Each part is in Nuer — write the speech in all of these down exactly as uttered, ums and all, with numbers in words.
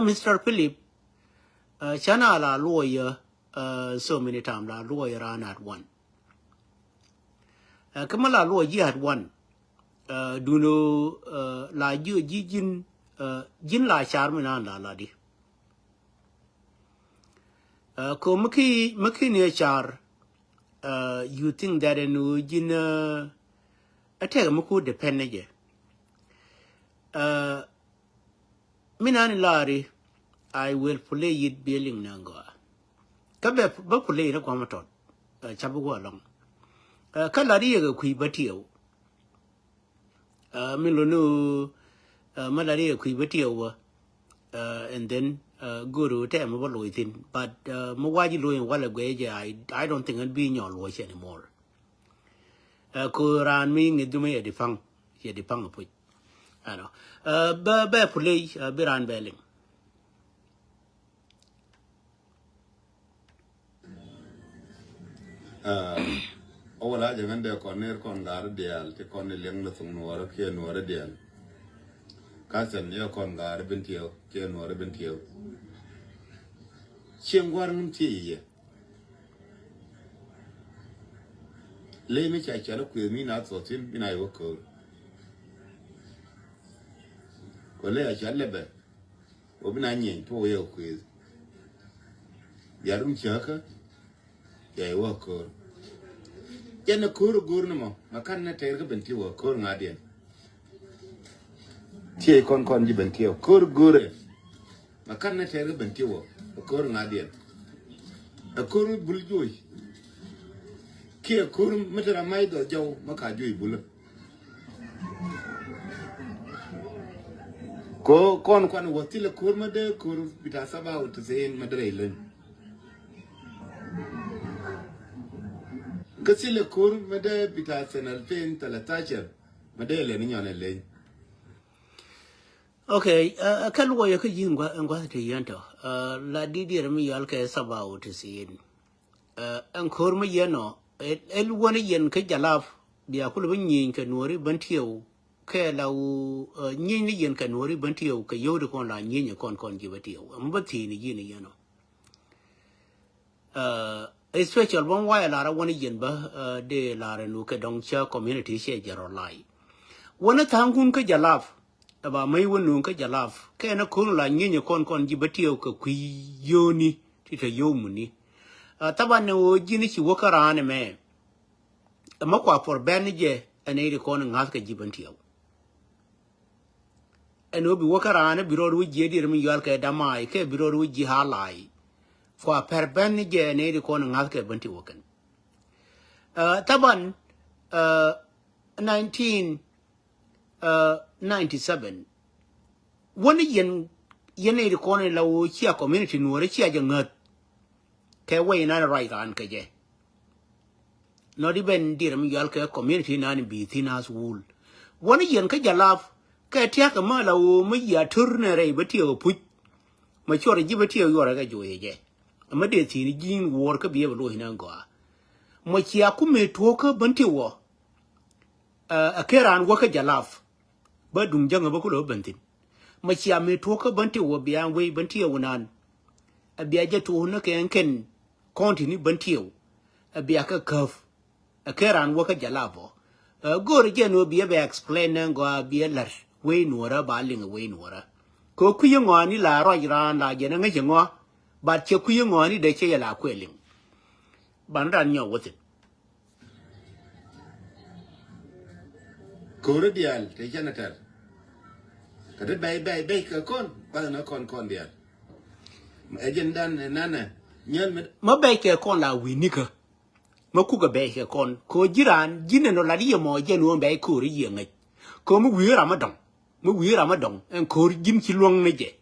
Mister Philip, uh, canɛ la luɔyä, uh, so many times la luɔyä raan at one. Uh, kä mi la luɔyä ji̱ at one. Uh, duno, uh, la ji̱ ji̱ ji̱n, uh, ji̱n la car mi nan la la di. Uh, ko mi ki, mi ki ni car, uh, you think that ɛn ɣöö ji̱n, uh, a tɛk mi ku depend ni jɛ. Uh, mi nan laari, I will play it bi liŋ ni gɔaa. Kä bɛ, bä play ni gua̱a̱th mi tɔt, uh, ca bi wä alɔŋ. Uh, kä lat yɛ kɛ kui̱ bä tiɛw. Uh, mi lo ni, uh, mi lat yɛ kui̱ bä tiɛw wä. Uh, and then, uh, go̱o̱r wä tɛm mi bä loc thi̱n. But, uh, mi wa̱c loc in walɛ guɛ jɛ, I, I don't think ɛn bi nyɔl wä cɛ anymore. Uh, ko raan mi ŋi̱th jumɛ yɛ di paŋ, yɛ di paŋ a puc. Ɛnɔ. Uh, bɛ, bɛ play, uh, bi raan bɛ liŋ. Uh, ɔ wala jɛ ŋän dee kɔn ner kɔn gaari diaal, ti kɔn ni liɛŋ ni thuŋ nuɔɔrä kiɛ nuɔɔrä diaal. Kathɛn yɛ kɔn gaari bin tiɛw, kiɛ nuɔɔrä bin tiɛw. Cieŋ gua̱r ŋun ti yɛ. Ley mi ca cɔl kuëth mi na thuɔthin mi na yɛ wä ko̱o̱r. Kɔ ley a cɔl lɛ bɛ. Wä bi na nyieny tuɔk yɛ kuëth. Bia rum cäkä. Yɛ yɛ wä ko̱o̱r. Jɛn ɛ ko̱o̱r go̱o̱r ni mɔ. Ma kan ni tɛɛr kä ben ti wä ko̱o̱r ŋa̱diɛn. Tiey kɔn kɔn ji̱ ben tiɛw ko̱r go̱rɛ. Ma kan nɛ tɛɛr kä ben tiɛw ɔ ko̱r ŋa̱diɛn. Ɛ ko̱r mi bul juɔc. Kiɛ ko̱r mi te ram mac dhɔth jɔw ma ka juɔc bulä. Ko kɔn kuan wä thilɛ ko̱r ma dee ko̱r bita saba wä ti thin ma dee rɛy leny. Kä thilɛ ko̱r ma dee bita thin alpin thalathashar. Ma dee lɛ ni nyɔn ɛ leny. Okay, uh, kä luɔyɛ kä ji̱ ŋuath, ŋuath ti yɛn tɔ. Uh, la di dier mi yɔal kɛ saba wä ti thin. Uh, ɛn ko̱r mi yɛn ɔ, ɛ, ɛ luɔni yɛn kä jalap, bia kulɛ bi nyieny kɛ nuɔri ben tiɛw, kɛ la wä, uh, nyieny ni yɛn kɛ nuɔri ben tiɛw, kɛ yio̱w di kɔn la nyieny kɔn kɔn ji̱ ben tiɛw. Ɛm bä thi̱n ni ji̱ ni yɛn ɔ. Uh, especial bä wayɛ lar a wä ni yɛn bä, uh, dee lar a nu kɛ dɔŋ cä community cɛ jɛ rɔ lai. Wä ni tha̱a̱ŋ kun kä jalap, ɛ ba mäc wä nuŋ kä jalap. Kɛ ni ko̱n la nyieny kɔn kɔn ji̱ bä tiɛw kɛ kui̱ yio̱wni, ti te yio̱w muni. Uh, thaban ni ɣöö ji̱ ni ci wä kä raan ɛmɛ. Ɛ mä kua puɔr bɛn ni jɛ, ɛ nɛy ti kɔn ŋa̱th kɛ ji̱ ben tiɛw. Ɛn ɣöö bi wä kä raan bi rɔɔd wä jiɛ dier mi yual kɛ damai kɛ bi rɔɔd wä jiɛ halai. Kua pɛr ben ni jɛ nɛy ti kɔn ŋa̱th kɛ ben ti wä kɛn. Uh, thaban, uh, nineteen, uh, ninety-seven. Wä ni yɛn, yɛn nɛy ti kɔn in la wä cia community nuɔrɛ cia jɛ ŋäth. Kɛ wec nan ruac raan kɛ jɛ. Not even dier mi yual kɛ community nan bi thin as wul. Wä ni yɛn kä jalap kɛ tiak kɛ mä la wä mi yia tör nɛ rɛy bä tiɛw puc. Ma cuɔr ji̱ bä tiɛw yuɔrɛ kɛ jo̱o̱c jɛ. Mä dee thin ji̱n wuɔr kä bi ɛ bä lo̱c nan gɔaa. Ma cia ku mëë tuɔ̱k kä bän ti wä. Ɛ, ɛ kɛ raan wä kä jalap. Bä duŋ jäŋä bä kulɛ wä bän thi̱n. Ma cia mëë tuɔ̱k kä bän tiɛw wä bia wec bän tiɛw nan. Ɛ bia jɛ tuɔ̱k ni kɛ ɛn kɛn kɔn ti ni bän tiɛw. Ɛ bia kɛ käp. Ɛ kɛ raan wä kä jalap ɔ. Ɛ go̱o̱rɛ jɛn wä bia bɛ explain nɛ gɔaa bia la̱r wec nuɔrä ba liŋ wec nuɔrä. Kɛ kui̱ ŋɔaani la ruac raan la jɛn ɛ ŋäc ɛ ŋɔa. But cɛ kui̱ ŋɔaani dee cɛ yɛ la kuɛ liŋ. Ban raan nyɔk wä thi̱n. Ko̱ri diaal te cɛn a tɛr. Kɛ ti bɛy bɛy bɛy kɛ kɔn bath na kɔn kɔn diaal. Ɛ jɛn dan ɛ nanɛ nyɛl mi. Ma bɛy kɛ kɔn la wi̱i̱ nikä. Ma kukɛ bɛy kɛ kɔn ko̱ ji̱ raan ji̱n ɛn ɔ lat yɛ mɔ jɛn wä bɛy ko̱ri yɛ ŋäc. Ko̱ mi wi̱i̱ ram mi dɔŋ mi wi̱i̱ ram mi dɔŋ ɛn ko̱ri ji̱n ci luäŋ ni jɛ.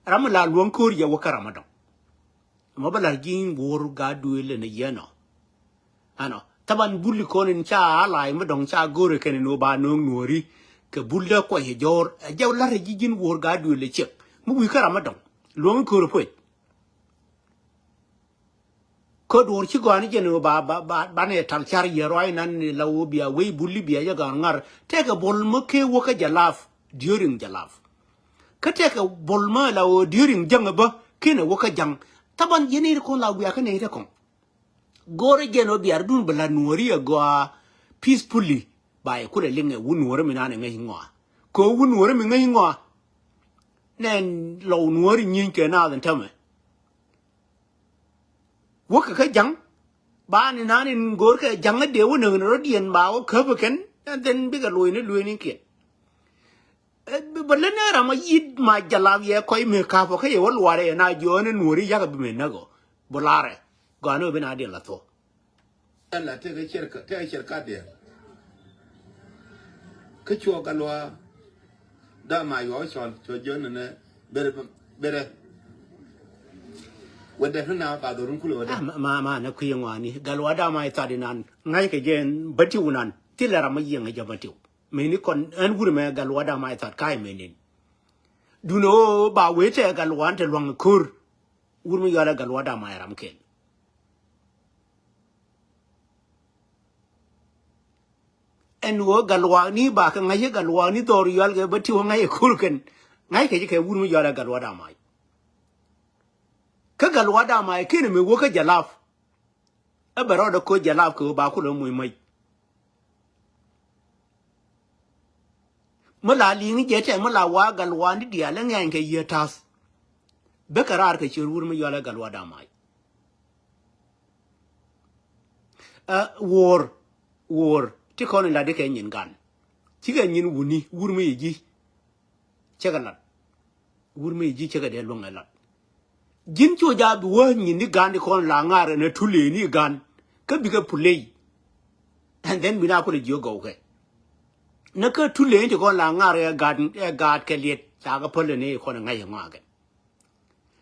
Ram mi la luäŋ ko̱ri jɛ wä kä ram mi dɔŋ. Mɔ bä la̱r ji̱ in guur gaa duëël ɛn a yɛn ɔ. Ɛnɔ thaban buli kɔn in ca alay mi dɔ̱ŋ ca go̱rɛ kɛn in wä ba no̱o̱ŋ nuɔ̱ɔ̱ri. Kɛ bul dee kuɔc ɛ jɔ̱ɔ̱r ɛ jɛ la̱r ji̱ ji̱n guur gaa duëël ɛ ciɛk mi wi̱i̱ kä ram mi dɔ̱ŋ. Luɔ̱ŋ in köör ɛ puec. Kä duɔ̱ɔ̱r ci gɔaa ni jɛn in wä ba ba ba ba nɛ tal car yɛ ruac nan in la wä bia wec buli bia jɛ ga̱r ŋa̱r. Tɛkɛ buɔl mi kee wä kä jalap. During jalap. Kä tɛkɛ bol mä la ɣöö during jäŋ ɛ bä kinɛ wä kä ja̱ŋ. Thaban yɛn i̱ ri kɔn la wiakä nɛy rɛ kɔŋ. Go̱rɛ jɛn ɣöö biar dun bɛ la nuɔ̱ɔ̱ri ɛ gɔaa peacefully. Ba yɛ kulɛ liŋɛ wun nuɔ̱ɔ̱ri mi nan ɛ ŋäc ŋɔa. Kɛ ɣöö wun nuɔ̱ɔ̱ri mi ŋäc ŋɔa. Nɛn lɔw nuɔ̱ɔ̱ri nyieeny kɛ naath ɛn tämɛ. Wäkɛ kä ja̱ŋ. Ba ni nan in go̱o̱rkɛ ja̱ŋ ɛ dee wä näk ni rɔ̱diɛn ba wä käp ɛ kɛn. And then bikɛ luɔ̱c ni lueenikiɛn. Ɛ, bä lä nɛ ram a yi̱t ma jalap yɛ kɔc mëë kapɔ kä yɛ wä luaarɛ yɛ na jiɔɔn ɛ nuɔ̱ɔ̱ri yakɛ bi mëë näk ɔ. Bä laarɛ gɔaa ni wä bi na diɛn la thuɔ̱k. Ɛn la tekɛ ciɛr kä, tekɛ ciɛr kat diɛn. Kä cuɔ Gatluak Damac yɔɔ cɔl, cuɔ jiɔn nɛ berɛ, berɛ. Wɛ dɛk ni na ba dhorun kulɛ wɛ dɛk. Ah, ma, ma, ma nɛ kui̱ ŋɔani. Gatluak Damac thɔt inan. Ŋa̱ckɛ jɛ ɛn bä tiw inan. Thilɛ ram a yiɛŋ ɛ jɛ bä tiw. Mëni kɔn ɛn wur mɛ Gatluak Damac thɔt ka̱a̱c mënin. Dun ɣöö ba wee tɛ Gatluak te lua̱ŋ ko̱r. Wur mi yɔalɛ Gatluak Damac ram kɛl. Ɛn ɣöö Gatluak ni ba kɛ ŋa̱c i̱ Gatluak ni dhɔr yɔal kɛ bä ti ɣöö ŋa̱c i̱ ko̱r kɛn. Ŋa̱ckɛ ji̱ kɛ wur mi yɔalɛ Gatluak Damac. Kä Gatluak Damac kɛn mi wä kä Jalap. Ɛ bɛ rɔɔdɛ ko̱ Jalap kɛ ɣöö ba kulɛ moc mac. Mi la li̱i̱ŋ jɛ tɛm mi la wa Gatluak ni diaal ɛ ŋɛ̈ny kɛ yiëë ta̱th. Bekɛ raar kɛ ciöt wur mi yɔal ɛ Gatluak Damac. Ɛ, wuɔ̱ɔ̱r, wuɔ̱ɔ̱r ti kɔn in latdɛ kɛ nyin gan. Cikɛ nyin wuni wur mi yɛ ji̱. Cɛ kɛ lat. Wur mi ji̱ cɛ kɛ dee luäŋ ɛ lat. Ji̱n cu ja bi wä nyin ni gan ti kɔn la ŋa̱r ɛn ɛ tulëë ni gan. Kä bikɛ puley. And then bi na kulɛ jiök gɔw kɛ. Nä kä tulëë ni ti kɔn la ŋa̱r ɛ gat, ɛ gat kɛ liɛt. Ca kɛ päl ni kɔn ɛ ŋa̱c ɛ ŋɔakɛ.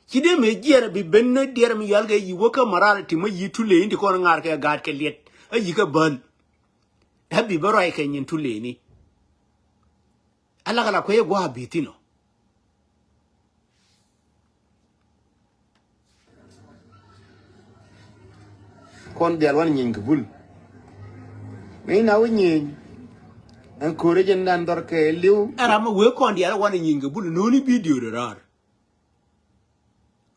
Ci dee mëë jiɛɛr bi ben ni diɛɛr mi yɔal kɛ yi wä kä morality mä yi tulëë ni ti kɔn ŋa̱r kɛ gat kɛ liɛt. Ɛ yi kɛ bäl. Ɛ bi bä ruac kɛ nyin tulëë ni. Alak ala kuec ɛ gua̱a̱ bi thi̱n ɔ. Kɔn diaal wan nyieny kɛ bul. Mëë na wä nyieny. Ɛn ko̱rɛ jɛn dan dhɔr kɛ li̱w. Ɛ ram mi wee kɔn diaal wan nyieny kɛ bul no̱o̱ni video de raar.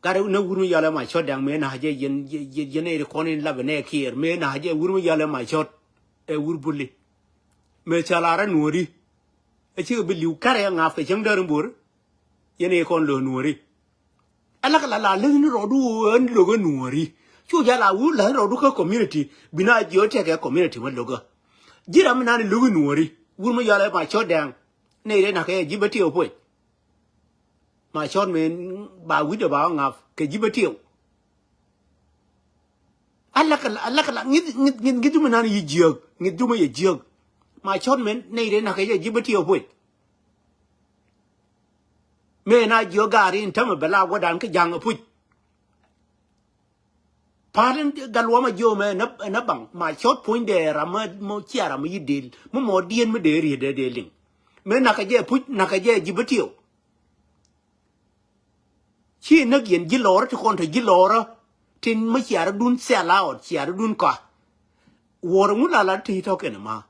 Gat ɛ nä wur mi yɔalɛ ma cɔt da̱ŋ mëë na jɛ yɛn, yɛn, yɛn, yɛn ɛ ri kɔn in lapɛ nɛ kiɛɛr mëë na jɛ wur mi yɔalɛ ma cɔt. Ɛ wur buli. Mëë cä la rɛ nuɔ̱ɔ̱ri. Ɛ cikɛ bi li̱w karɛ ŋa̱p kɛ cäŋ däär in bo̱r. Yɛn ɛ kɔn lo̱ nuɔ̱ɔ̱ri. Ɛ lak la la läth ni rɔɔdu ɣöö ɛn lo̱k ɛ nuɔ̱ɔ̱ri. Cu jɛ la wur läth ni rɔɔdu kä community bi na jiɔ tɛkɛ community mä lo̱k ɛ. Ji̱ ram mi nan lo̱k ɛ nuɔ̱ɔ̱ri wur mi yɔalɛ ma cɔt dɛŋ. Nɛy rɛ na̱k kɛ ji̱ bä tiɛw puɔ̱c. Ma cɔt mëë ba wi̱cdɛ ba ɣä ŋa̱p kɛ ji̱ bä tiɛw. Alak la, alak la ŋi̱th, ŋi̱th, ŋi̱th, ŋi̱th jumɛ nan yi jiääk ŋi̱th jumɛ yɛ jiääk. Ma cɔt mëë nɛy rɛ na̱k kɛ jɛ ji̱ bä tiɛw puɔ̱c. Mëë na jiök gaari in tämɛ bɛ la wädan kä ja̱ŋ ɛ puc. Pa̱a̱t in Gatluak ma jiök mɛ nä, nä baŋ ma cɔt puɔ̱nydɛ ram mä, mä cia ram mä yi del mä mɔ dieen mä dee riet dee dee liŋ. Mëë nakä jɛ puc nakä jɛ ji̱ bä tiɛw. Ci näk yɛn ji̱ lɔɔrä ti kɔn te ji̱ lɔɔrä. Tin mä ciarädun thil a ɣɔt ciarädun kɔa. Wuɔ̱ɔ̱r ŋu la la ti tɔ̱ kɛn ma.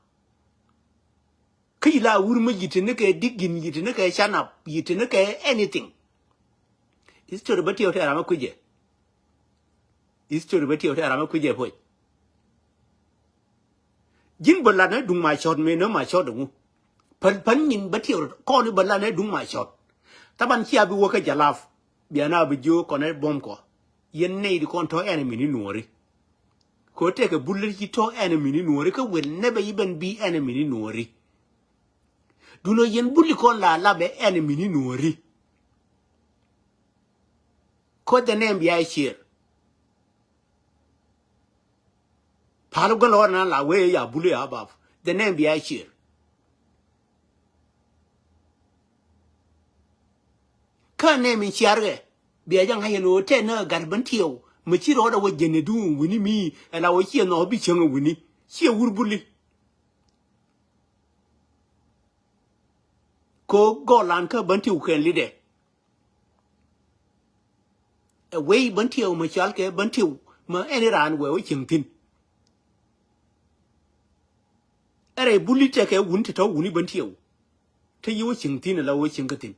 Kä yi la wur mä yi̱t ni kɛ di̱k gi̱n yi̱t ni kɛ canap yi̱t ni kɛ anything. History bä tiɛw tɛ ram ɛ kui̱cɛ. History bä tiɛw tɛ ram ɛ kui̱cɛ puɔ̱c. Ji̱n bä lat nɛ duŋ ma cɔt mëë nä ma cɔt duŋu. Pän, pän nyin bä tiɛw rot kɔn i̱ bä lat nɛ duŋ ma cɔt. Thaban cia bi wä kä Jalap. Bia na bi jiök kɔn ɛ buɔ̱m kɔ. Yɛn nɛy di kɔn tɔ̱ enemy ni nuɔ̱ɔ̱ri. Kɛ ɣöö tëëkɛ bul ci tɔ̱ enemy ni nuɔ̱ɔ̱ri kä will never even be enemy ni nuɔ̱ɔ̱ri. Duundɛ yɛn bul ikɔn la lapɛ enemy ni nuɔ̱ɔ̱ri. Kɔc the name bia cier. Pal gua̱n lɔɔr na la wee ya bul ya bap the name bia cier. Kä name in ciar kɛ bia jɛ ŋa̱c ɛn ɣöö tɛn ni ɛ gat bän tiɛw mi ci rɔɔdɛ wä jɛn ɛ duun wi̱ni mi ɛ la wä ciɛ nhɔk bi cäŋ ɛ wi̱ni ciɛ wur buli. Ko gɔlan kä bän tiw kɛn lidɛ. Ɛ wei bän tiw mi cɔal kɛ bän tiw mi ɛn iran wɛ wä cieŋ thi̱n. Ɛ rɛy buli tɛkɛ wun ti tɔ̱ wuni bän tiw. Te yi wä cieŋ thi̱n ala wä cieŋ kä thi̱n.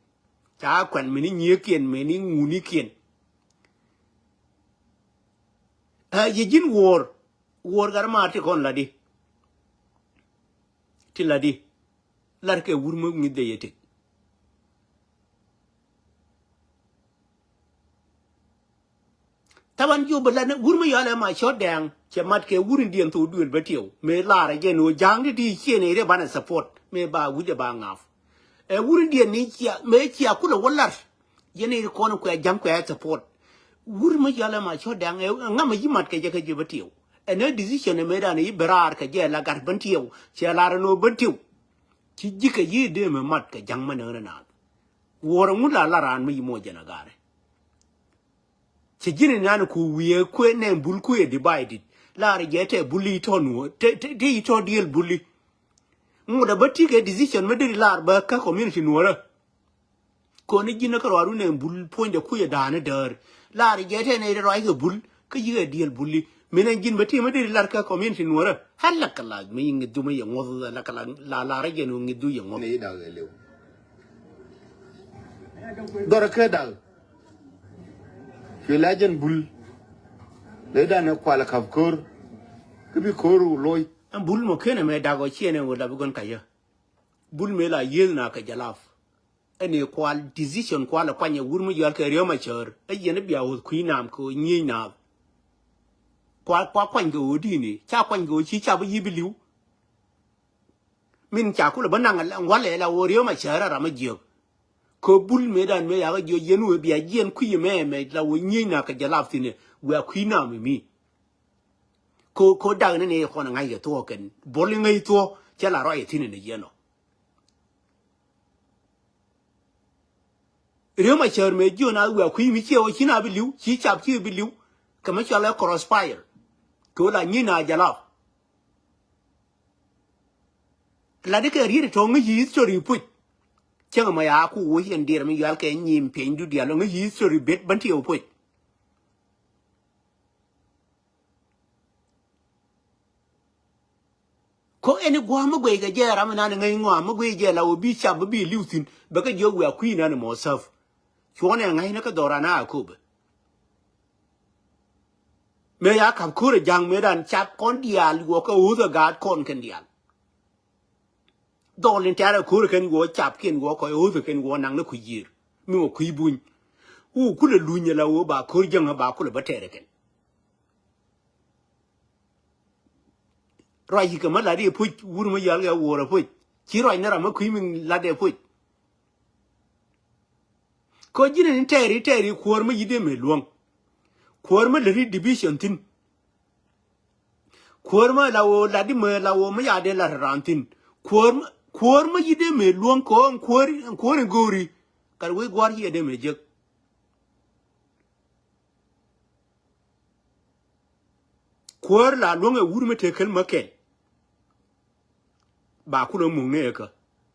Ca kuɛn mini nyieekiɛn, mini ŋunikiɛn. Ɛ, yɛ ji̱n wuɔ̱ɔ̱r. Wuɔ̱ɔ̱r gat maar ti kɔn ladi. Ti ladi. Lar kɛ wur mi ŋi̱th dee yɛ tik. Taban jiö bä lat ni wur mi yɔal ɛ ma cɔt dɛɛŋ. Cɛ mat kɛ wur in diɛn thok duël bä tiɛw. Mëë lar ɛ jɛn ɣöö ja̱a̱ŋ ti ti ciëën ɛ rɛ banɛ support. Mëë ba wi̱cdɛ ba ŋa̱f. Ɛ wur in diɛn ni cia, mëë cia kulɛ wä lar. Yɛn ɛ kɔn kuɛ ja̱ŋ kuɛ support. Wur mi yɔal ɛ ma cɔt dɛɛŋ ɛ ŋa̱m ɛ yi mat kɛ jɛ kɛ jiö bä tiɛw. Ɛn ɛ decision ɛ mëë dan ɛ yi bɛ raar kɛ jɛ la gat bän tiɛw. Cɛ lar ɛn ɣöö bän tiɛw. Ci ji̱ kɛ yi dee mɛ mat kɛ ja̱ŋ mɛ nääri naath. Wuɔ̱ɔ̱r ɛŋu la la raan mi yi mɔ jɛn a gaari. Cɛ ji̱n in nan ku wiee kuëë nɛ bul kuëë divided. Lar jɛ tɛ buli tɔ nuɔ, tɛ, tɛ, tɛ tɔ diɛl buli. Ŋut a bä ti kɛ decision mi deri lar bä kä community nuɔrä. Kɔn ni ji̱n kä ruaru nɛ bul puɔ̱nydɛ kuëë da̱a̱ni däär. Lar jɛ tɛ nɛ ruac kɛ bul, kä yi̱ kɛ diɛl buli. Min ɛn ji̱n bä ti mi deri lar kä community nuɔrä. Hala kɛ la mi ŋi̱th dhumä yɛ ŋuɔth, hala kɛ la, la, la rɛ jɛ ni ŋi̱th dhu yɛ ŋuɔth. Ni dak ɛ liw. Dhɔrɛ kɛ dak. Cuɛ la jɛn bul. Lɛ dan ɛ kual kap ko̱r. Kä bi ko̱r wu loc. Ɛn bul mɔ kenɛ mɛ dak ɔ ciɛn ɛn wä la bi gɔn kayä. Bul mëë la yieth na kɛ jalap. Ɛn ɛ kual decision kual ɛ kuany ɛ wur mi yɔal kɛ riäm a cäär. Ɛ yɛn ɛ bia wuth kui̱ nam kɛ ɣöö nyiec naath. Kua, kua kuany kɛ ɣöö di̱i̱ni. Ca kuany kɛ ɣöö ci cap ɛ yi̱ bi li̱w. Min ca kulɛ bä naŋ ɛ la ŋualɛ la ɣöö riäm a cäär a ram ɛ jiök. Kɛ bul mëë dan mëë yakä jiök yɛn wee bia jiɛn kui̱ mɛ mɛ la wee nyiec na kɛ jalap thi̱n ɛ wee a kui̱ nam ɛ mi. Kɛ, kɛ dak ni ni kɔn ŋa̱c kɛ thuɔ̱k kɛn bol iŋäc thuɔ̱k cɛ la ruac ɛ thi̱n ɛ ni yɛn ɔ. Riäm a cäär mëë jiök na wee a kui̱ mi ciɛ wä ci na bi li̱w ci cap ci bi li̱w. Kɛ mi cɔal ɛ crossfire. Kɛ wä la nyiec na jalap. Lat ikɛ riet itɔ ŋäc yi history puc. Cäŋ ɛmɔ ya ku woc yɛn diɛɛr mi yual kɛ nyim piɛnydu diaal ŋäc yi history bet bän ti ɛ puc. Ko ɛn igua̱a̱ mi guɛy kɛ jɛ ram inan ŋäc ŋɔam mi guɛy jɛ la wä bi cap mi bi liw thi̱n bɛ kɛ jiök wiaa kui̱ inan imɔ thäp. Cuɔ̱n ɛ ŋa̱cnä kä dhɔran a Akobo. Mëë ya ka̱p ko̱r ɛ ja̱ŋ mëë dan cap kɔn diaal yuɔk kɛ ɣöth ɛ gaat kɔn kɛn diaal. Dhɔl in tɛ̈rɛ ko̱r kɛn yuɔk cap kiɛn yuɔk kɔc ɣöth ɛ kɛn yuɔk naŋ ni kui̱ yiër mi wä kui̱ buny. Wu kulɛ luny ɛ la ɣöö ba ko̱r jäŋä ba kulɛ bä tɛɛr ɛ kɛn. Ruac yikɛ mä lat i̱ puc wur mä yal kɛ wuɔr ɛ puc ci ruac ni ram mä kui̱ mi lat ɛ puc. Kɔ ji̱n ni tɛɛri tɛɛri kuäär mä yi̱t dee mëë luäŋ. Kuäär mä läri division thi̱n. Kuäär mä la woo lat di mä la woo mä ya̱ dee lat raan thi̱n. Kuäär mä, kuäär mä yi̱t dee mëë luäŋ kɔ ɛn kuäär, ɛn kuäär in go̱o̱ri. Gat wec gua̱a̱r ci ɛ dee mëë jek. Kuäär la luäŋ ɛ wur mi te kel mä kɛl. Ba kulɛ muŋ ni ɛ kä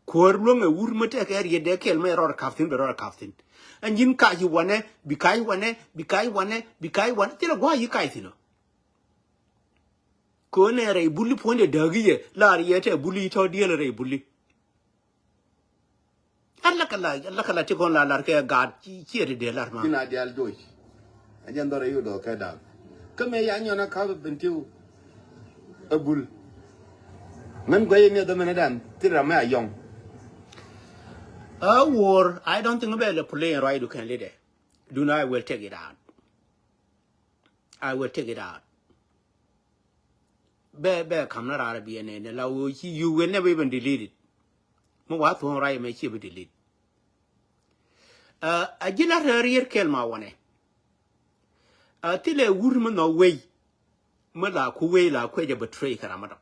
kuäär luäŋ ɛ wur mi te kɛ riet dee kɛl mä ɛ rɔɔd ka̱p thi̱n bɛ rɔɔd ka̱p thi̱n. Ɛn ji̱n kac i̱ wanɛ bi kac wanɛ bi kac wanɛ bi kac wanɛ thilɛ gua̱a̱c yi kac thi̱n ɔ. Kɛ ɣöö nɛ rɛy buli puɔ̱nydɛ dääk i̱ yɛ la riɛt ɛ buli tɔ̱ dieel rɛy buli. Ala kɛ la, ala kɛ la ti kɔn la lar kɛ gaat ci, ciɛ ti dee lar ma. Ina dial doc. A jɛn dhɔr a yu dɔk kɛ dak. Kä mɛ ya nyɔn a kap Bentiu a bul. Mɛn guay ni a dhɔmɛn a dan ti ram mɛ a yɔŋ. A war, I don't think bɛ lɛ play right, you can lead it. Do not, I will take it out. I will take it out. Bɛ, bɛ kam na raar biɛ nɛ, nɛ la woo ci, you will never even delete it. Mi wa thuɔ̱ŋ rac mɛ ci bi delete. Ɛ, a ji̱ la rɛr yɛr kɛl ma wanɛ. Ɛ, thilɛ wur mi nhɔk wei. Mi la ku wei la kuɛ jɛ betray kɛ ram mi dɔ̱ŋ.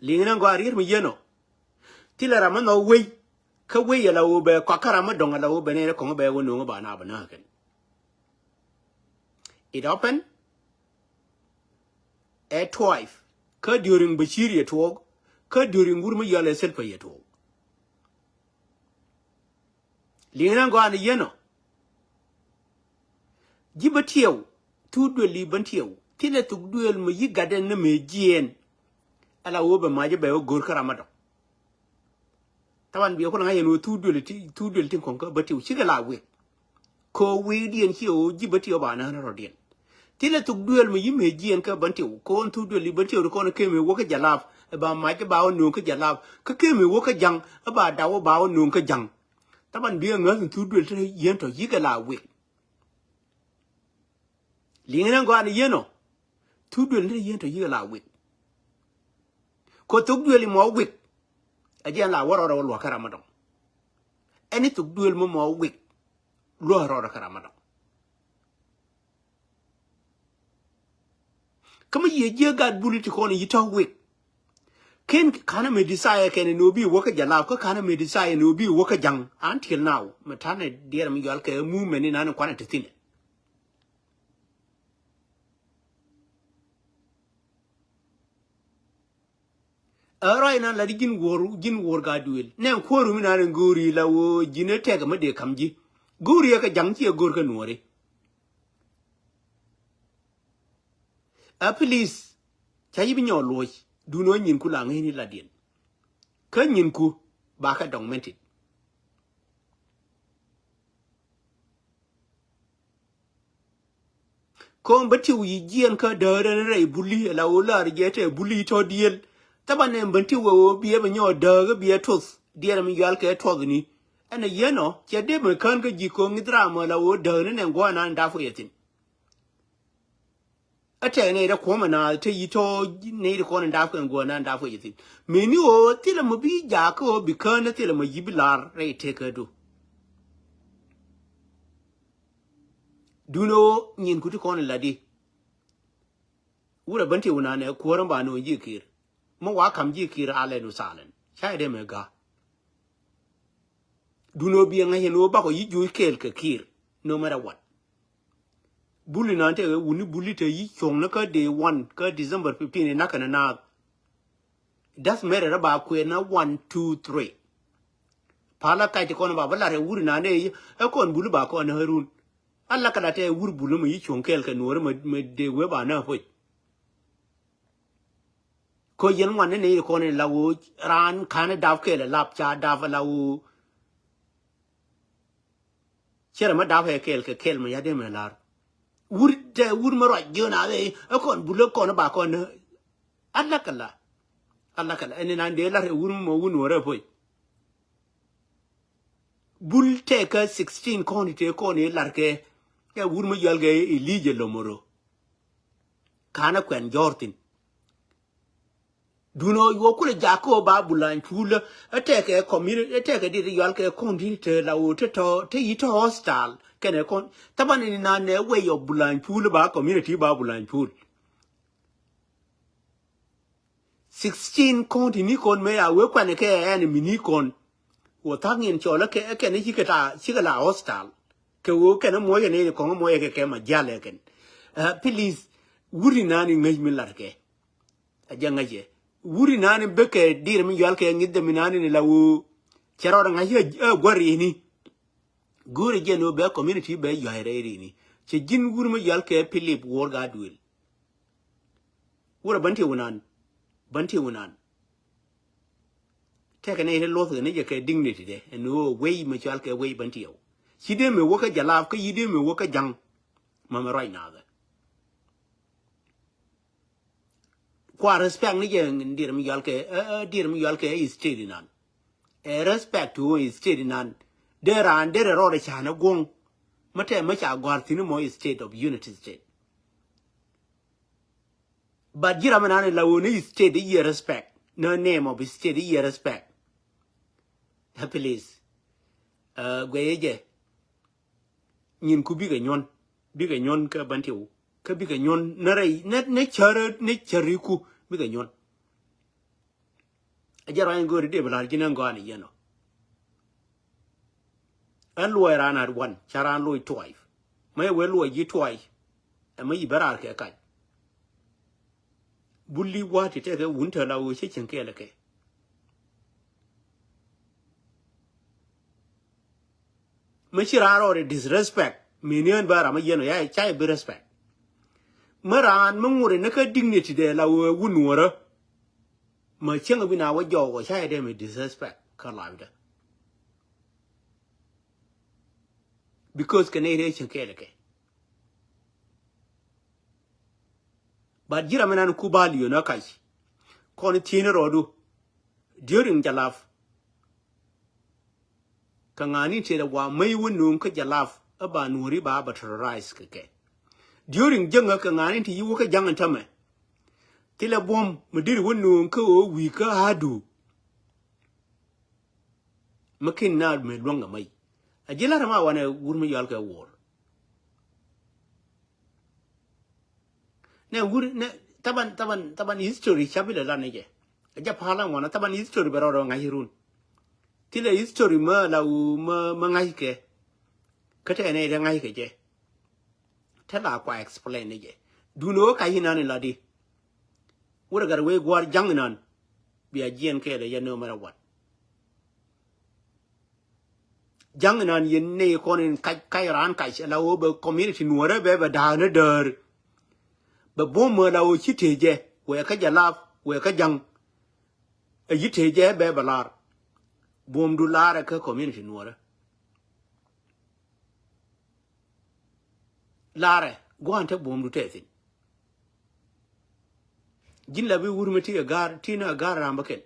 Liŋ ni gɔaa riet mi yɛn ɔ. Thilɛ ram mi nhɔk wei. Kä wei yɛ la woo bɛ kɔak kä ram mi dɔ̱ŋ la woo bɛ nɛ kɔŋ bɛ wä no̱o̱ŋ ba na bɛ näk kɛn. It happened. Ɛ twelve. Kä during Bashir yɛ tuɔɔk. Kä during wur mi yɔl ɛ Salva yɛ tuɔɔk. Liŋ ni gɔaa ni yɛn ɔ. Ji̱ bä tiɛw. Thuk duël i̱ bän tiɛw. Thilɛ thuk duël mi yi gatdɛ ni mëë jiɛɛn. Ala woo bɛ mac bɛ wä go̱r kä ram mi dɔ̱ŋ. Taban biɛ kulɛ ŋa̱c yɛn ɣöö thuk duël ti, thuk duël ti kɔŋ kä Bentiu cikɛ la wek. Kɛ ɣöö wekdiɛn ci ɣöö ji̱ Bentiu ba nään rɔ̱diɛn. Thilɛ thuk duël mi yi̱ mëë jiɛn kä Bentiu kɛ ɣöö thuk duël i̱ Bentiu ti kɔn kɛ mëë wä kä Jalap ɛ ba mac ɛ ba wä nööŋ kä Jalap kä kɛ mëë wä kä Ja̱ŋ ɛ ba daw ɛ ba wä nööŋ kä Ja̱ŋ. Taban biɛ ŋäth in thuk duël ti yɛn tɔ yi̱ kɛ la wek. Liŋ in ɛn gɔaa ni yɛn ɔ. Thuk duël ni yɛn tɔ yi̱ kɛ la wek. Kɛ thuk duël imɔ wek. Ɛ jɛn la wä rɔɔdɛ wä luakä ram mi dɔŋ. Ɛn i̱ thuk duël mi mɔ wek. Luakä rɔɔdɛ kä ram mi dɔŋ. Kä mi yiëë jiɛ gat buli ti kɔn i̱ yi tɔ̱ wek. Ken kanɛ mi desire kɛn ni obi wä kä Jalap kä kanɛ mi desire ni obi wä kä Ja̱ŋ. Until now mi tanɛ diɛɛr mi yual kɛ movement ni nan kuanɛ ti thin. Ɛ ruac nan la di ji̱n wuɔr, ji̱n wuɔr gat duël nɛ kuɔru mi nan in go̱o̱ri la woo ji̱n ɛ tɛk mi dee kam ji̱. Go̱o̱ri ɛ kä Ja̱ŋ ci ɛ go̱o̱r kä Nuɔri. A please. Ca yi bi nyɔɔl luɔc dun ɣä nyinku la ŋäcni la diɛn. Kä nyinku ba kɛ dɔŋ mɛn tit. Ko̱o̱ŋ bä tiw yi jiɛn kä dääk rɛn rɛy buli ala ɣöö laar jɛ tɛ buli tɔ diël. Thäbä nɛn bä tiw ɣöö biɛ bɛ nyɔɔk dääk biɛ tuth diɛn mi yual kɛ tuɔth ni. Ɛn a yɛn ɔ cɛ dee mɛ kään kä ji̱ ko̱o̱ŋ ŋith ram ala ɣöö dääk ni nɛn gua̱a̱k nan dap kɛ yɛ thi̱n. Ɛ tɛk nɛy rɛ kuɔ̱mɛ naath te yi tɔ nɛy rɛ kɔn in dap kɛ gua̱a̱k nan dap kɛ yɛ thi̱n. Mëni ɣöö thilɛ mɛ bi jaak kä ɣöö bi kään thilɛ mɛ yi bi lar rɛy tekädu. Dun ɣöö nyin ku ti kɔn in la di. Wurɛ bän ti wun anɛ kuäär in ba no̱o̱ŋ ji̱ ki̱i̱r. Mi wa ka̱m ji̱ ki̱i̱r alɛn wä thalɛn ca yɛ dee mɛ ga̱. Dun ɣöö biɛ ŋäc ɛn ɣöö bakɔ yi juuc kɛɛl kɛ ki̱i̱r. No matter what. Buli nan tëë wuni buli te yi cuɔ̱ŋni kä day one kä December fifteen in nakä ni naath. Doesn't matter about kuëë na one, two, three. Pala kac ti kɔn ba bä lar ɛ wur inan ɛ yi ɛ kɔn bul ba kɔn ɛ run. Ala kɛ la tɛ wur bul mɛ yi cuɔ̱ŋ kɛɛl kɛ nuɔri mɛ dee wee ba nä poc. Ko yɛn ŋuan ni nɛy ti kɔn in la woo raan ka̱n dap kɛɛl ɛ lap ca dap ɛ la woo. Cɛ rɛ mɛ dap ɛ kɛɛl kɛ kɛɛl mɛ ya dee mɛ lar. Wur tɛ wur mɛ ruac jiön a ɛ kɔn bul ɛ kɔn ba kɔn ɛ. Alakala. Alakala ɛn inan dee lar ɛ wur mɛ wun wä rɛ poc. Bul tɛkä sixteen kɔn itee kɔn ilar kɛ kɛ wur mi yɔal kɛ Elijah Lomoro. Kanɛ kuɛn jɔr thin. Dun ɔ yuɔ kulɛ jakä ɔ ba bulany pul ɛ tɛkɛ community ɛ tɛkɛ dit yɔal kɛ kɔn dit te la woo te tɔ te yi tɔ hostile kɛnɛ kɔn. Thaban in inan nɛ way of bulany pul ba community ba bulany pul. Sixteen county ni kɔn mɛ a wee kuɛn kɛ ɛn mi ni kɔn. Wä tha̱k ŋiɛn cɔl ɛ kɛ ɛ kɛn cikɛ ta cikɛ la hostile. Kɛ wee kɛn ɛ muɔcɛ ni kɔŋ ɛ muɔcɛ kɛ kɛ ma jial ɛ kɛn. Ɛ, please, wuri nani ŋäc mi lar kɛ. A jɛ ŋäc ɛ wuri nani bekɛ dir mi yual kɛ ŋi̱th dɛ mi nani ni la woo. Cɛ rɔɔd ŋa̱c ɛ gua̱r ini. Go̱o̱rɛ jɛ ni wä bɛ community bɛ yua̱c rɛy rini. Cɛ ji̱n wur mi yual kɛ Philip Wor Gatwil. Wurɛ bän tiɛ winan. Bän tiɛ winan. Tɛkɛ nɛy ti luɔth kɛ ni jɛ kɛ dignity dɛ ɛn ɣöö wei mɛ cual kɛ wei bän tiɛw. Ci dee mɛ wä kä Jalap kä yi dee mɛ wä kä Ja̱ŋ. Mamɛ ruac naathɛ. Kua respect ni jɛ dier mi yual kɛ, eh, eh, dier mi yual kɛ state inan. Ɛ respect to state inan. Dee raan dee rɛ rɔɔdɛ canɛ guɔ̱ŋ. Mɛ tɛ mɛ ca gɔ̱a̱r thi̱n mɔ state of unity state. But ji̱ ram inan in la woo ni state i̱ yiɛ respect. Ni name of state i̱ yiɛ respect. Ɛ please. Ɛ guɛyɛ jɛ. Nyin ku bikɛ nyuɔn. Bikɛ nyuɔn kä bän tiw. Kä bikɛ nyuɔn ni rɛy ni cär ni cäriku bikɛ nyuɔn. A jɛ ruany go̱o̱ri dee bi la̱r ji̱n ɛn gɔaa ni yɛn ɔ. Ɛn luɔc raan at wan ca raan loc tuɔy. Mä yɛ wee luɔc ji̱ tuɔy. Ɛmɛ yi bä raar kɛ kac. Buli wa̱a̱ ti tɛkɛ wun tɛ la wee cä cieŋ kɛɛl kɛ. Mä ci raan rɔɔdɛ disrespect mëë ni ɣän bä ram mä yɛn ɔ ya ca yɛ bi respect. Mä raan mä ŋurɛ ni kä dignity dɛ la wee wun nuɔrä. Mä cieŋ bi na wä jɔɔk ɔ ca yɛ dee mi disrespect kä life dɛ. Because kɛ nɛy rɛy cieŋ kɛɛl kɛ. But ji̱ ram mi nan ku value nɔ kac. Kɔn thiecni rɔɔdu during Jalap. Kɛ ŋa̱ni tëë dɛ wa mäc wä nuŋ kä Jalap ɛ ba nuɔ̱ri ba ba terrorize kɛ kɛ. During jäŋä kɛ ŋa̱ni ti yi wä kä ja̱ŋ in tämɛ. Thilɛ buɔ̱m mi diri wä nuŋ kä ɣöö wi̱i̱ kä Adu. Mi kin na mi luäŋ kɛ mäc. A ji̱ la̱t ma wanɛ wur mi yɔal kɛ wuɔr. Nɛ wur nɛ taban taban taban history ca bi lɛ lan ni jɛ. A jɛ pa̱a̱l an wanɛ taban history bɛ rɔɔdɔ ŋa̱c run. Thilɛ history mä la wu mä mä ŋa̱c kɛ. Kä tɛ nɛ itɛ ŋa̱c kɛ jɛ. Te la kua explain ni jɛ. Duundɛ wä kac inan in la di. Wurɛ gat wee gua̱a̱r ja̱ŋ inan. Bia jiɛn kɛɛl ɛ yɛ no matter what. Ja̱ŋ inan yɛn nɛy kɔn in kac kac raan kac ala wä bɛ community nuɔrɛ bɛ bɛ da̱a̱k ni däär. Bɛ buɔ̱m mɛ ala wä ci tëë jɛ wee kä Jalap wee kä ja̱ŋ. Ɛ yi tëë jɛ bɛ bɛ lar. Buɔ̱mdu larɛ kä community nuɔrɛ. Larɛ gua̱a̱n te buɔ̱mdu te thin. Ji̱n la bi wur mi ti ɛ ga̱r ti ni ɛ ga̱r ram bä kɛl.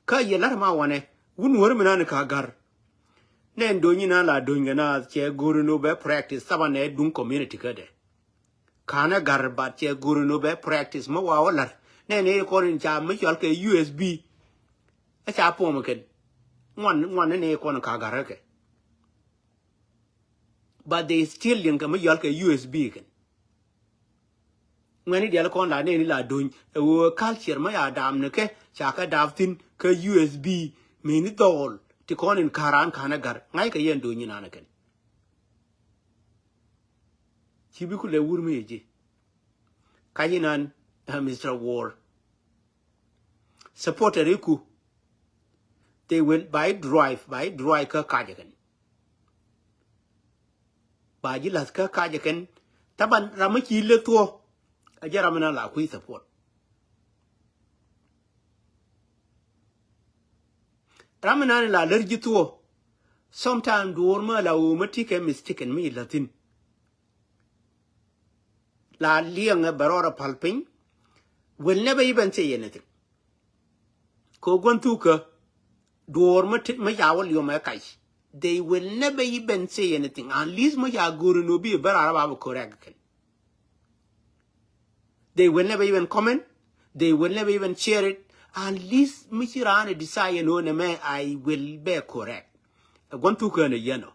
Kä yɛ la̱r ma wanɛ wun wär mi nan ka ga̱r. Nɛn do̱ny inan la do̱ny kɛ na cɛ go̱r ni wä bɛ practice thaban nɛ duŋ community kädɛ. Ka̱n ɛ ga̱r bat cɛ go̱r ni wä bɛ practice mi wa wä la̱r. Nɛn i̱ kɔn in ca mi cɔal kɛ U S B. Ɛ ca puɔm kɛn ŋuan ŋuan ni i̱ kɔn ka ga̱r kɛ. But they still liŋ kɛ mi yɔal kɛ U S B kɛn. Ŋuɛni diɛl kɔn la nɛni la dony ɛ ɣöö culture mi ya dam ni kɛ ca kɛ dap thin kä U S B. Meni dhɔɔl ti kɔn in ka̱ran ka̱n ɛ ga̱r ŋa̱c kɛ yɛn dony inan kɛn. Ci bi ku lɛ wur mi yɛ ji̱. Ka̱c inan ɛ Mister War. Supporter iku. They will by drive by drive kä ka̱c ɛ kɛn. Ba ji̱ la̱th kä ka̱c ɛ kɛn. Taban ram mi ci leth thuɔ. A jɛ ram mi na la kui̱ support. Ram mi na ni la lär ji̱ thuɔ. Sometime duɔ̱ɔ̱r mi la ɣöö mi ti kɛ mistaken mi la̱thin. La liɛŋɛ bɛ rɔɔdɛ pal piny. Will never even say anything. Kɛ gua̱n thukä duɔ̱ɔ̱r mi ti mi ca wä liɔmɛ kac. They will never even say anything unless mi ca go̱o̱ri ni bi bä raar ba bɛ correct kɛn. They will never even comment. They will never even share it unless mi ci raan decide ni wä ni mɛ I will be correct. Ɛ gua̱n thukä ni yɛn ɔ.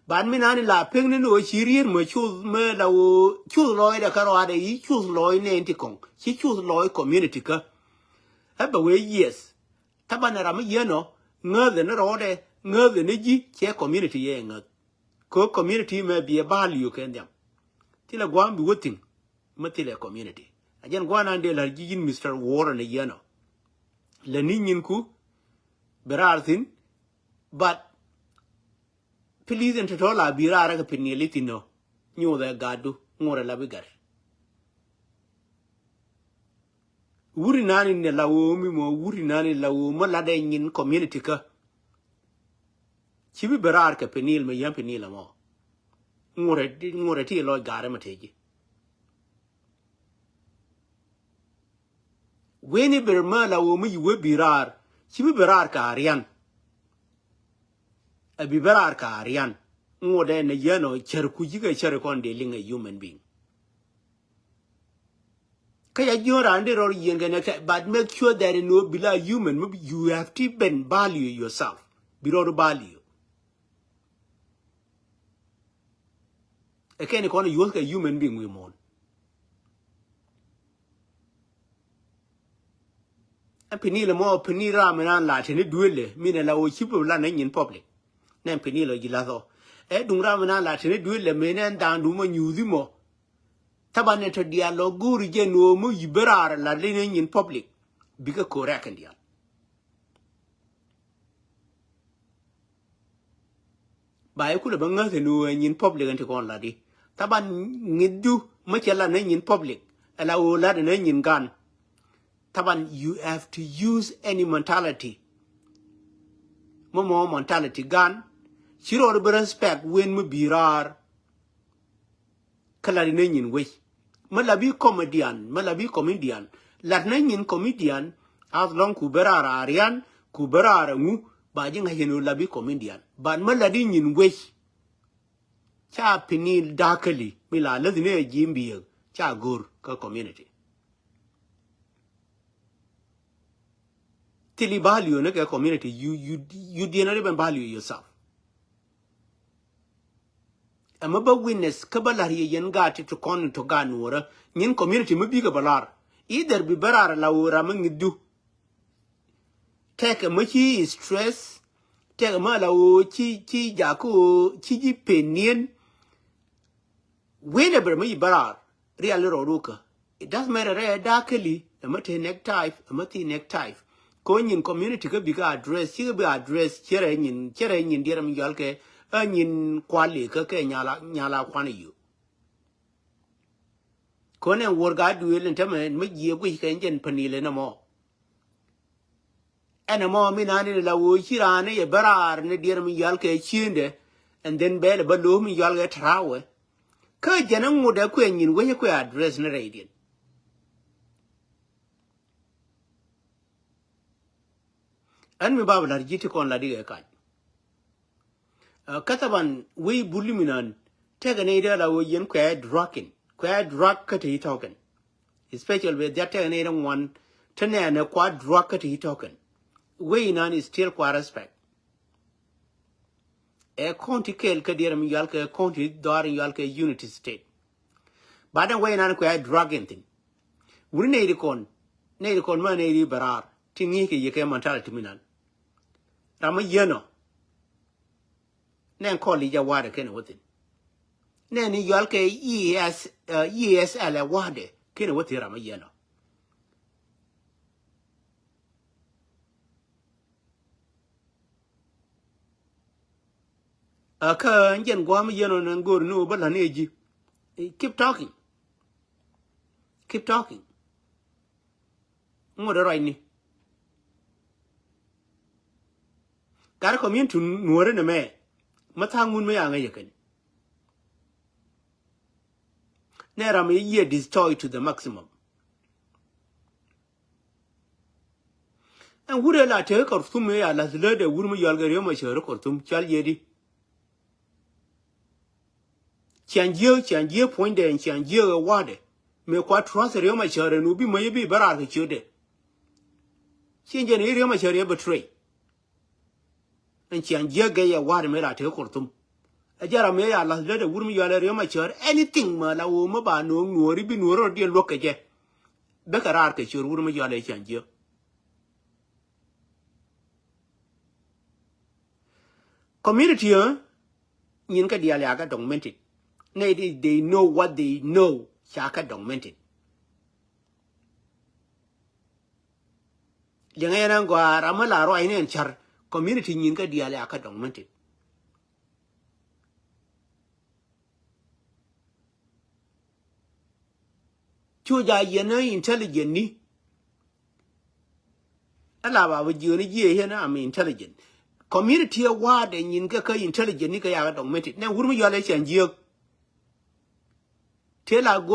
Ban mi nani la pek ni ni wä ci riet mɛ cuth mɛ la wä cuth lɔcdɛ kä rɔadɛ yi cuth lɔc nɛn ti kɔŋ ci cuth lɔc community kä. Ɛ bɛ wee yes. Taban ram mi yɛn ɔ ŋäth ni rɔɔdɛ ŋäth ni ji̱ cɛ community yɛ ŋäth. Kɛ community mɛ biɛ value kɛ nhiam. Thilɛ gua̱a̱m bi wä thi̱ŋ mi thilɛ community. A jɛn gua̱a̱n an dee la̱r ji̱ ji̱n Mister War ni yɛn ɔ. Lɛ ni nyinku bi raar thi̱n. But please in tɔ̱tɔ̱ la bi raar kɛ pin ni li thi̱n ɔ. Nyothɛ gatdu ŋorɛ la bi gat. Wuri nani ni la woo mi mɔ wuri nani la woo mɔ la dɛ nyin community kä. Ci bi bɛ raar kɛ Peniel mɛ yɛn Peniel mɔ. Ŋurɛ ŋurɛ ti lɔc garɛ mɛ te ji̱. Weni ber mɛ la woo mi yi wee bi raar ci bi bɛ raar kɛ arian. Ɛ bi bɛ raar kɛ arian. Ŋurɛ ni yɛn ɔ cär ku ji̱ kɛ cär kɔn dee liŋ a human being. Kä ya jiön raan di rɔr yieen kɛ nɛ kɛ but make sure that in wä bi la human mi you have to even value yourself. Bi rɔr value. Ɛ kɛn kɔn yuɔth kɛ human being wi̱i̱ muɔ̱ɔ̱n. Ɛ Peniel mɔ Peniel ram mi nan la teni duëlɛ mi nɛ la wä ci pop la nɛ nyin public. Nɛ Peniel ɔ ji̱ lath ɔ ɛ duŋ ram mi nan la teni duëlɛ mi nɛ da̱a̱n duŋ mɔ nyuuthi mɔ. Taban ni tɔ diaal lɔ go̱o̱ri jɛ nuɔɔk mi yi bä raar la li ni nyin public. Bikɛ ko̱r rɛk kɛn diaal. Ba i̱ kulɛ bä ŋäth in ɣöö ɛ nyin public ɛn ti kɔn lat i̱. Taban ŋi̱thdu mä cɛ lat ni nyin public. Ɛ la ɣöö lat ni nyin gan. Taban you have to use any mentality Mɛ mɔ mentality gan. Ci rɔɔd bi respect wen mi bi raar. Kä lat inɛ nyin wec. Mɛ la bi comedian, mɛ la bi comedian. Lat inɛ nyin comedian, as long ku bɛ raar a rian, ku bɛ raar a ŋu, ba ji̱ ŋa̱c inɛ la bi comedian. But mɛ lat inɛ nyin wec. Ca pinil dakäli, mi la läth inɛ ji̱ mbiek, ca go̱r kä community. Thili value ni kɛ community, you, you, you did not even value yourself. Ɛmɛ bä witness kä bä la̱r yɛ yɛn gaat ti ti kɔn ti gat nuɔrä. Nyin community mi bikɛ bä la̱r. Either bi bä raar la wä ram mi ŋi̱thdu. Tɛkɛ mä ci stress. Tɛkɛ mä la wä ci, ci jakä wä ci ji̱ pen niɛn. Whenever mi bä raar. Rial rɔ rukä. It doesn't matter rɛ dakäli. Ɛmɛ te neck type. Ɛmɛ thi neck type. Ko nyin community kä bikɛ address. Cikɛ bi address. Cɛ rɛ nyin, cɛ rɛ nyin diɛrɛ mi yɔal kɛ. Ɛ nyin kuali kä kɛ nyala, nyala kuan yu. Ko nɛ wuɔr ga duel in tämɛ mi jiɛ guic kɛ jɛn panil in ɛmɔ. Ɛn ɛmɔ mi nani la woo ci raan ni yɛ bä raar ni diɛr mi yɔal kɛ ciendɛ. And then bɛl bä lo̱o̱ mi yɔal kɛ tɛrawɛ. Kä jɛn ɛ ŋut ɛ kuɛ nyin wec ɛ kuɛ address ni rɛydiɛn. Ɛn mi bap la̱r ji̱ ti kɔn la dikɛ kac. Kä thaban wei buli mi nan tɛkɛ nɛy dee la wee yɛn kuɛ drug in kuɛ drug kä te i̱ tɔken. Especially bɛ dhiat tɛkɛ nɛy dee ŋuan te nɛɛnɛ kua drug kä te i̱ tɔken. Wei nan is still kua respect. Ɛ county kɛɛl kä diɛɛr mi yual kɛ county dhɔaar in yual kɛ Unity State. Ba dɛn wei nan kuɛ drug in thin. Wuni nɛy di kɔn nɛy di kɔn ma nɛy di bɛ raar ti ŋi̱i̱c kɛ yɛ kɛ mentality mi nan. Ram mi yɛn ɔ. Nɛn kɔl i̱ jɛ wa̱a̱dɛ kenɛ wä thi̱n. Nɛn i̱ yual kɛ E S, uh, E S L ɛ wa̱a̱dɛ kenɛ wä thi̱n ram i̱ yɛn ɔ. Ɛ kä jɛn gua̱a̱m i̱ yɛn ɔ nɛn go̱o̱r ni wä bä la̱n i̱ ji̱. Keep talking. Keep talking. Ŋot ɛ ruacni. Gat community nuɔ̱ɔ̱ri ni mɛ. Mä tha̱a̱ŋ ŋun mä yaŋä yɛ kɛn. Nɛ ram i̱ yiëë destroy to the maximum. Ɛn wurɛ la tëë Khartoum i̱ ya la̱th lätdɛ wur mi yɔal kɛ riöm a cäär Khartoum cɔal yiëëdi. Ciaŋ jiääk, ciaŋ jiääk puɔ̱nydɛ, ciaŋ jiääk ɛ wa̱a̱dɛ. Mëë kua trust riöm a cäär ɛn wu bi mäc bi bä raar kɛ ciötdɛ. Ci jɛn i̱ riöm a cäär yɛ betray. Ɛn ciaŋ jiääk gɛy ɛ wa̱a̱dɛ mëë la tëë Khartoum. Ɛ jɛ ram mëë ya la̱th lätdɛ wur mi yɔal ɛ riöm a cäär anything mä la woo mä ba no̱o̱ŋ nuɔ̱ɔ̱ri bi nuɔ̱ɔ̱ri rɔ diɛn luäk kɛ jɛ. Bekɛ raar kɛ ciöör wur mi yɔal ɛ ciaŋ jiääk. Community ɛ nyin kä diaal ya kä documented. Nɛ di they know what they know ca kä documented. Liɛŋɛ yɛn ɛn gɔaa ram mi la ruac ni ɛn car community nyin kä diaal ya kä documented. Cu ja yɛn ɛ intelligent ni. Ɛ la ba bä jiöni jiɛ yɛn am intelligent. Community ɛ wa̱a̱dɛ nyin kɛ kä intelligent ni kɛ yakä documented. Nɛ wur mi yɔal ɛ cɛn jiääk. Tëë la go̱o̱r